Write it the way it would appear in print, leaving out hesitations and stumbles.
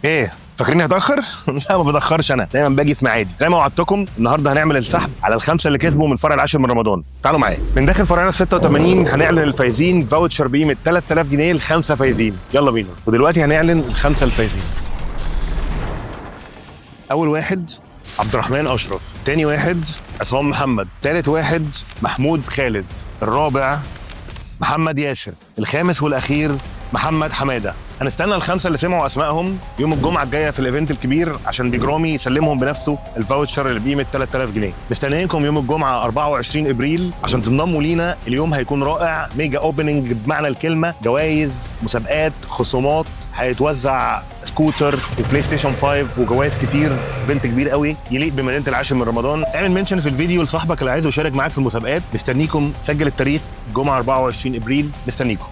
ايه فاكريني هتاخر؟ لا ما بتاخرش، انا دايما باجي في ميعادي. زي ما وعدتكم النهارده هنعمل السحب على الخمسة اللي كسبوا من فرع العاشر من رمضان. تعالوا معايا من داخل فرعنا ال 86 هنعلن الفايزين voucher بقيمة 3000 جنيه لخمسة فايزين. يلا بينا، ودلوقتي هنعلن الخمسة الفايزين. اول واحد عبد الرحمن اشرف، تاني واحد عصام محمد، تالت واحد محمود خالد، الرابع محمد ياسر، الخامس والاخير محمد حمادة. هنستنى الخمسة اللي سمعوا اسمائهم يوم الجمعة الجاية في ال event الكبير عشان بيج رامي يسلمهم بنفسه ال voucher اللي بقيمة 3000 جنيه. مستنيينكم يوم الجمعة 24 ابريل عشان تنضموا لينا. اليوم هيكون رائع، mega opening بمعنى الكلمة، جوائز، مسابقات، خصومات، هيتوزع سكوتر وبلاي ستيشن 5 وجوائز كتير. event كبير قوي يليق بمدينة العاشر من رمضان. اعمل mention في الفيديو لصاحبك اللي عايزه يشارك معاك في المسابقات. مستنيكم، سجل التاريخ الجمعة 24 ابريل، مستنيكم.